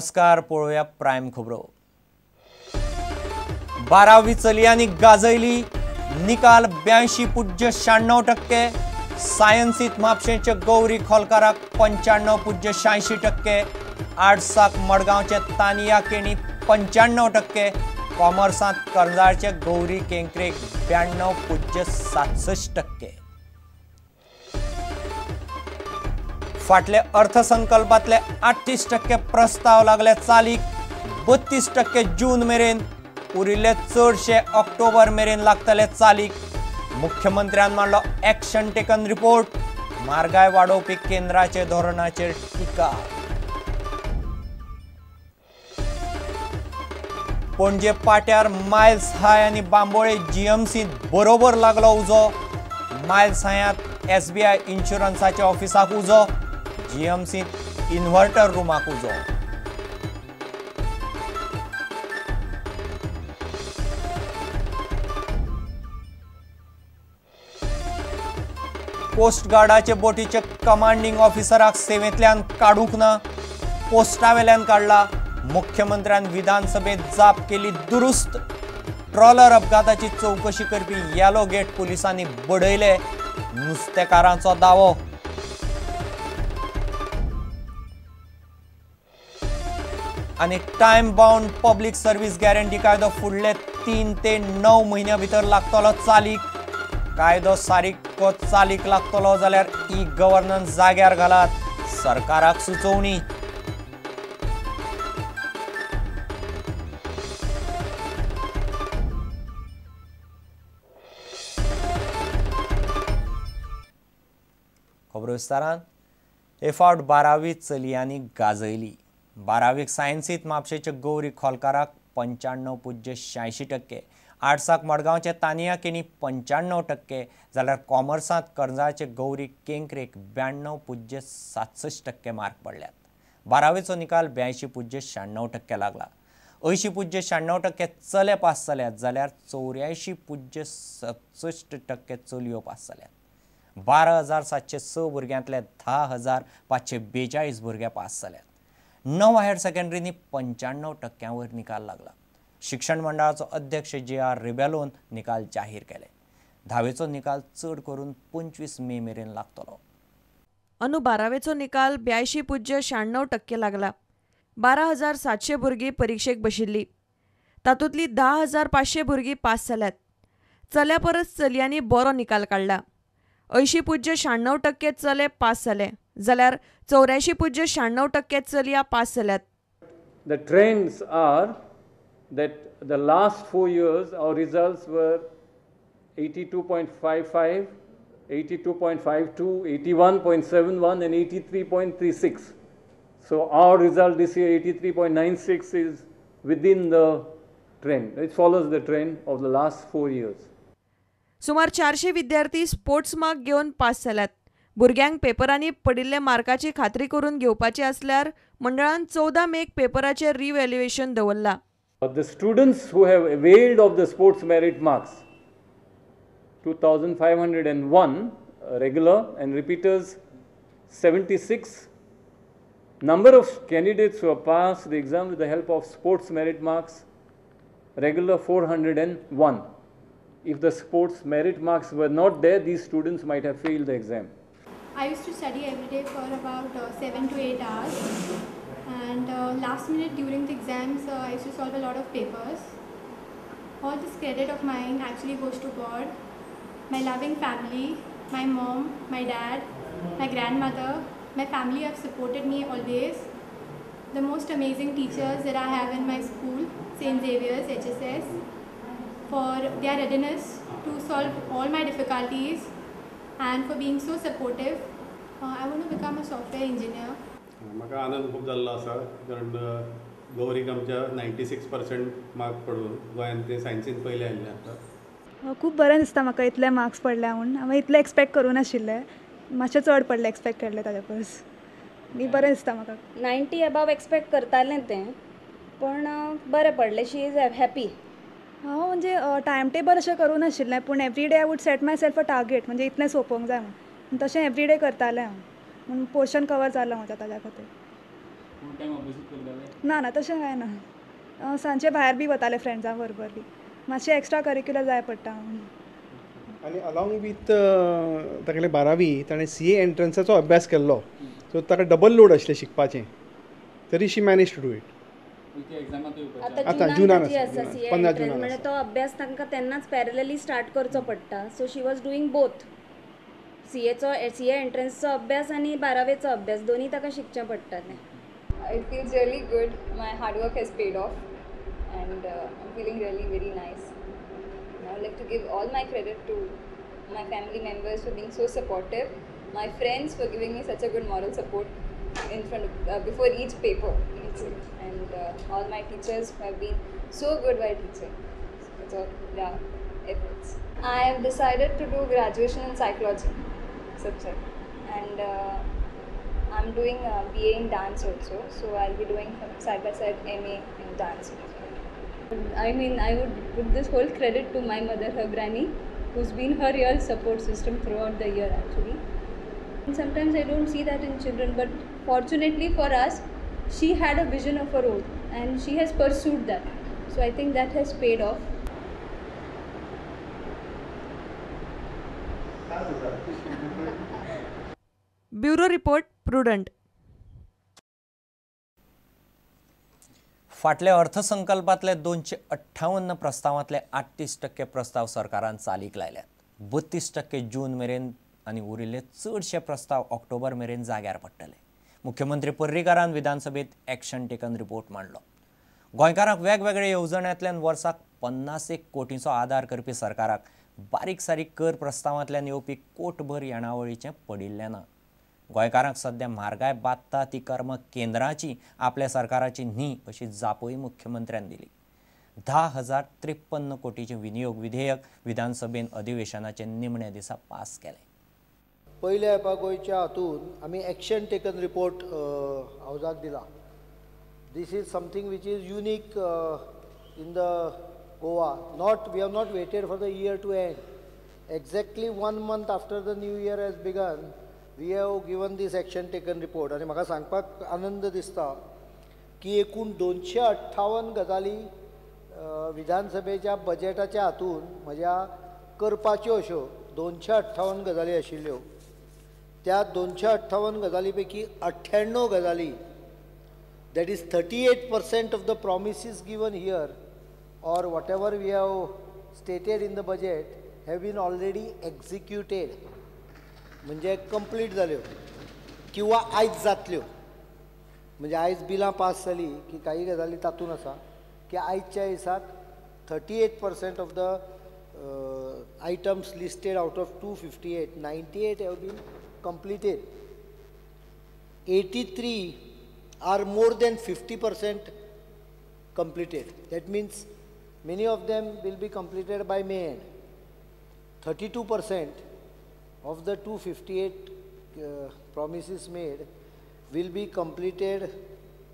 नमस्कार, पळोवया प्रायम खबरो। बारावी चलयांनी गाजयली, निकाल 82.96%। सायन्सीत म्हापशेंचे गौरी खोलकाराक 95.86%, आर्ट्साक मडगांवचे तानिया केणी 95%, कॉमर्सांत करंजाळचे गौरी केंकरेक 92.67%। फाटले अर्थसंकल्पातले 38% प्रस्ताव लागले चालीक, 32% जून मेरेन, उरिल्ले चडशे ऑक्टोबर मेरेन लागतले चालीक। मुख्यमंत्र्यान मांडलो एक्शन टेकन रिपोर्ट, म्हारगाय वाडोवपी केंद्राचे धोरणाचेर टिका। पणजे पाट्यार मायल्स हाय आनी बांबोळे जीएमसींत बरोबर लागलो उजो। मायल्स हायांत एसबीआय इन्शुरन्साच्या ऑफिसाक उजो, जीएमसींत इन्व्हर्टर रुमाक उजो। कोस्ट गार्डाचे बोटीचे कमांडिंग ऑफिसराक सेवेंतल्यान काडूंक ना, पोस्टावेल्यान काडला। मुख्यमंत्र्यान विधानसभेत जाप केली दुरुस्त। ट्रॉलर अपघाताची चवकशी करपी येलो गेट पुलिसांनी बडयले, नुस्तेकारांचो दावो। आनी time bound public service guarantee कायदो फुडले 3 ते 9 म्हयन्यां भितर लागतलो चालीक। कायदो सारको चालीक लागतलो जाल्यार ई गव्हर्नन्स जाग्यार घालात, सरकाराक सुचोवणी। खबरो विस्तारान। हे फावट बारावी चलयांनी गाजयली। बारावीक सायन्सीत म्हापशेचे गौरी खोलकाराक 95.86%, आर्ट्साक मडगांवचे तानिया केणी 95%, जाल्यार कॉमर्सांत करंजाळचे गौरी केंकरेक 92.67% मार्क पडल्यात। बारावेचो निकाल 82.96% लागला। 80.96% चले पास जाल्यात, जाल्यार 84.67% चलयो पास जाल्यात। 12,706 भुरग्यांतले 10,542 भुरगे पास जाल्यात। 9 हायर सेकंडरींनी 95% वयर निकाल लागला। शिक्षण मंडळाचो अध्यक्ष जे आर रिबेलोन निकाल जाहीर केले। धावेचो निकाल चड करून 25 मे मेरेन लागतलो। अंदू बारावेचो निकाल 82.96% लागला। 12,700 भुरगीं परिक्षेक बशिल्ली, तातूंतली 10,500 भुरगीं पास जाल्यात। चल्या परस चलयांनी बरो निकाल काडला। 80.96% चले पास जाले, जाल्यार 84.96% चलया पास जाल्यात। The trends are that the last 4 years our results were 82.55, 82.52, 81.71 and 83.36. So our result this year 83.96 is within the trend. It follows the trend of the last 4 years. सुमार 400 विद्यार्थी स्पोर्ट्स मार्क घेवन pass जाल्यात। भुरग्यांक पेपरांनी पडिल्ले मार्काची खात्री करून घेवपाची आसल्यार मंडळान 14 मेक पेपराचेर रिव्हॅल्युएशन दवरला। The students who have availed of the sports merit marks, 2,501 regular and repeaters 76. Number of candidates who have passed the exam with the help of sports merit marks, regular 401. If the sports merit marks were not there, these students might have failed the exam. I used to study every day for about 7 to 8 hours, and last minute during the exams I used to solve a lot of papers. All this credit of mine actually goes to God, my loving family, my mom, my dad, my grandmother. My family have supported me always. The most amazing teachers that I have in my school, St. Xavier's HSS, for their readiness to solve all my difficulties and for being so supportive. I want to become a software engineer. म्हाका आनंद खूब जाल्लो आसा, कारण गौरीक आमच्या 96% mark पडून गोंयांत ते सायन्सीन पयलें आयिल्लें आतां। खूब बरें दिसता म्हाका इतले मार्क्स पडल्या म्हूण। हांवें इतले एक्सपेक्ट करूं नाशिल्ले, मातशें चड पडले एक्सपेक्ट केल्ले ताज्या परस। बरें दिसता म्हाका। 90 अबाव एक्सपेक्ट करतालें तें, पूण बरें पडलें। She is happy. हांव म्हणजे टायम टेबल अशें करूं नाशिल्लें, पूण every day I would set myself a target, म्हणजे इतलें सोंपोवंक जाय म्हूण। तशें एवरी डे करतालें हांव, म्हूण पोर्शन कवर जालो म्हजो ताज्या खातीर। फूल टायम अभ्यासूच करताले? ना ना, तशें कांय ना. सांजचे भायर बी वताले फ्रेंड्सां बरोबर बी, मातशें एक्स्ट्रा करिक्युलर जाय पडटा. आनी अलॉंग वीथ तागेले 12वी ताणें CA एंट्रन्साचो अभ्यास केल्लो, सो ताका डबल लोड आशिल्लें शिकपाचें, तरी she manage to do it. आतां जुनान आसा 15 जुनान, म्हणजे तो अभ्यास तांकां तेन्नाच पॅरलली स्टार्ट करचो पडटा. So she was doing both, CA एंट्रन्सचो अभ्यास आनी 12वेचो अभ्यास, दोन्ही ताका शिकचें पडटालें. It feels really good. My hard work has paid off and I am feeling really very nice. I would like to give all my credit to my family members for being so supportive, my friends for giving me such a good moral support in front of, before each paper, and all my teachers who have been so good while teaching. So it's all their efforts. I have decided to do graduation in psychology subject, and I'm doing BA in dance also, so I'll be doing side by side MA in dance also. I mean, I would put this whole credit to my mother, her granny, who's been her real support system throughout the year actually. And sometimes I don't see that in children, but fortunately for us, she had a vision of her own and she has pursued that. So I think that has paid off. Bureau Report, Prudent. फाटल्या अर्थसंकल्पातले 258 प्रस्तावांतले 38% प्रस्ताव सरकारान चालीक लायल्यात. 32% जून मेरेन आनी उरिल्ले चडशे प्रस्ताव ऑक्टोबर मेरेन जाग्यार पडटले. मुख्यमंत्री पर्रीकारान विधानसभेत एक्शन टेकन रिपोर्ट मांडलो. गोंयकारांक वेगवेगळ्या येवजण्यांतल्यान वर्साक 50 कोटींचो आदार करपी सरकाराक बारीक सारीक कर प्रस्तावांतल्यान येवपी कोटभर येणावळीचें पडिल्लें ना. गोंयकारांक सध्या म्हारगाय बादता ती कर्म केंद्राची, आपल्या सरकाराची न्ही अशी जापूय मुख्यमंत्र्यान दिली. 10,053 कोटीचें विनियोग विधेयक विधानसभेन अधिवेशनाचे निमण्या दिसा पास केलें. पयल्या हेपा गोंयच्या हातून आमी एक्शन टेकन रिपोर्ट हावजाक दिला. This is something which is unique in the Goa. Not we have not waited for the year to end. Exactly 1 month after the new year has begun, we have given this action taken report. आनी म्हाका सांगपाक आनंद दिसता की एकूण 258 गजाली विधानसभेच्या बजेटाच्या हातून म्हज्या करपाच्यो अश्यो 258 गजाली आशिल्ल्यो. त्या 258 गजाली पैकी 98 गजाली, that is 38% of the promises given here or whatever we have stated in the budget have been already executed, म्हणजे कंप्लीट जाल्यो किंवा आयज जातल्यो. म्हणजे आयज बिलां पास जाली की काही गजाली तातूंत आसा की आयच्या दिसाक 38% of the items listed out of 258, 98 have been completed. 83 are more than 50% completed. That means many of them will be completed by May end. 32% of the 258 promises made will be completed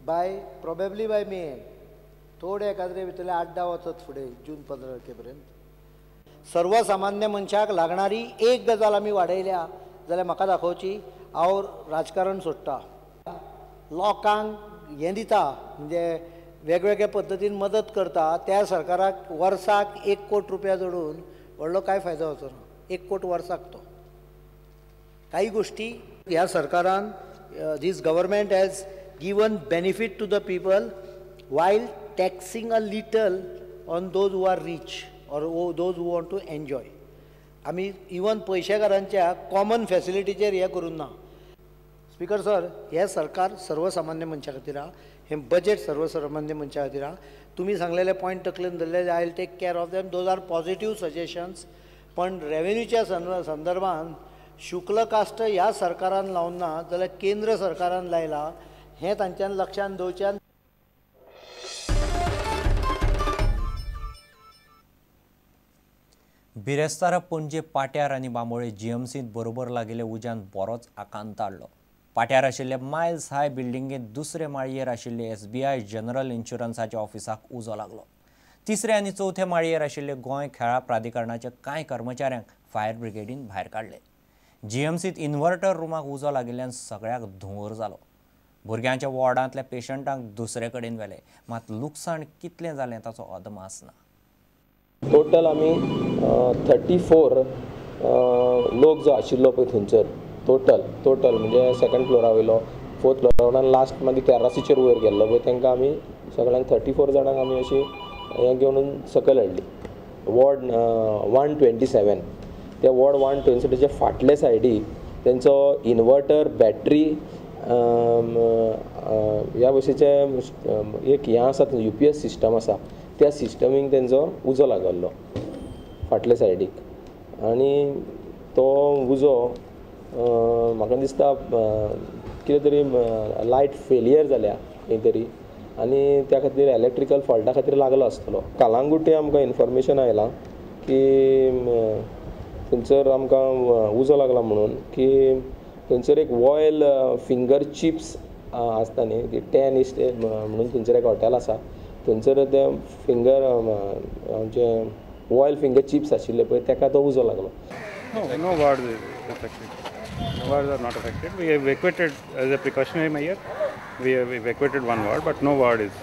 by probably by May end. थोडे एकाद्रे भितरले 8-10 वचत फुडें जून 15 तारखे पर्यंत. सर्वसामान्य मनशाक लागणारी एक गजाल आमी वाडयल्या जाल्यार म्हाका दाखोवची, हांव राजकारण सोडटा. लोकांक हें दिता, म्हणजे वेगवेगळ्या पद्दतीन मदत करता, त्या सरकाराक वर्साक 1 कोटी रुपया जोडून व्हडलो कांय फायदो जावचो ना. 1 कोटी वर्साक तो. काही गोष्टी ह्या सरकारान, this government has given benefit to the people while taxing a little on those who are rich or those who want to enjoy. आमी इवन पयशेकारांच्या कॉमन फॅसिलिटीचेर हें करूंक ना. स्पीकर सर, हें सरकार सर्वसामान्य मनशा खातीर आहा, हें बजेट सर्वसामान्य मनशा खातीर आहा. तुमी सांगलेले पॉयंट तकलेन धरले, I will take care of them, those are positive suggestions. पण रेवेन्यूच्या संदर्भान शुक्ल कास्ट ह्या सरकारान लावून ना जाल्यार केंद्र सरकारान लायला, हें तांच्यान लक्षांत दवरचें. बिरेस्तारा पणजे पाट्यार आनी बांबोळे जीएमसींत बरोबर लागिल्ल्या उज्यान बरोच आकांत हाडलो. पाट्यार आशिल्ले मायल्स हाय बिल्डिंगेंत दुसरे माळयेर आशिल्ले SBI general इन्शुरन्साच्या ऑफिसाक उजो लागलो. तिसरे आनी चवथे माळयेर आशिल्ले गोंय खेळां प्राधिकरणाच्या कांय कर्मचाऱ्यांक फायर ब्रिगेडीन भायर काडले. जीएमसींत इन्व्हर्टर रुमाक उजो लागिल्ल्यान सगळ्याक धुंवर जालो. भुरग्यांच्या वॉर्डांतल्या पेशंटांक दुसरे कडेन व्हेले, मात लुकसाण कितलें जालें ताचो अदमास ना। टोटल आमी 34 लोक जो आशिल्लो पळय थंयसर टोटल टोटल म्हणजे सेकंड फ्लोरा वयलो, फोर्थ फ्लोरा आनी लास्ट मागीर तेर्रासीचेर वयर गेल्लो पळय तांकां आमी सगळ्यांक 34 जाणांक आमी अशी हें घेवन सकयल हाडली। वॉर्ड 127 त्या वॉर्ड 127च्या फाटले सायडी तेंचो इन्वर्टर, बॅटरी ह्या भशेचें एक हें आसा, UPS system आसा, त्या सिस्टमीक तेंचो उजो लागल्लो फाटले सायडीक आनी तो उजो म्हाका दिसता कितें तरी लायट फेलियर जाल्या खंय तरी आनी त्या खातीर इलेक्ट्रिकल फॉल्टा खातीर लागलो आसतलो। कालांगुटे आमकां इन्फॉर्मेशन आयलां की थंयसर आमकां उजो लागला म्हणून की थंयसर एक वॉयल फिंगर चिप्स आसता न्ही, ती 10 इस्ट म्हणून थंयसर एक हॉटेल आसा, थंयसर ते फिंगर आमचे वॉयल फिंगर चिप्स आशिल्ले पळय ताका तो उजो लागलो। No wards affected. Wards are not affected. We have evacuated as a precautionary measure. We have evacuated one ward, but no ward is.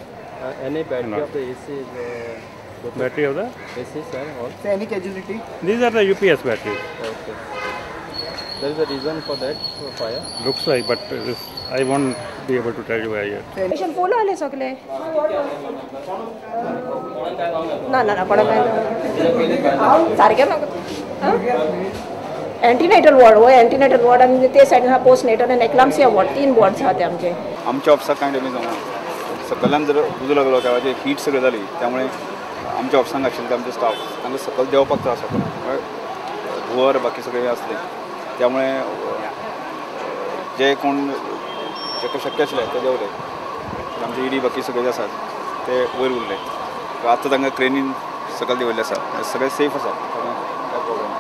Any battery of the AC is battery of the AC, sir? All. So any casualty? These are the UPS batteries. Okay. There is a reason for that for fire? Looks like, but this I won't be able to tell you where yet. Patient full आले सगळे. ना ना ना कोणा काय हांव सारकें म्हाका एंटीनेटल वॉर्ड हो एंटीनेटल वॉर्ड आनी ते सायडीन आहा पोस्ट नेटल आनी एक्लाम्सिया वॉर्ड, 3 वॉर्ड्स आहा ते आमचे। आमच्या ऑफिसाक कांय डॅमेज जावना, सकयल्यान जर उजो लागलो तेवाचे हीट सगळें जाली त्यामुळे आमच्या ऑफिसांक आशिल्ले ते आमचे स्टाफ तांकां सकयल देंवपाक त्रास जाता, धुंवर बाकी सगळें आसलें त्यामुळे जे कोण जेका शक्य आशिल्लें ते देंवले, आमचे इडी बाकी सगळे जे आसात ते वयर उरले, आतां तांकां क्रेनीन सकयल देंवयल्ले आसा, सगळें सेफ आसा, काय प्रॉब्लम ना।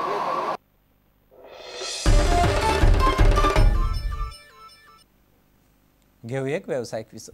घेवया एक वेवसायीक विसव।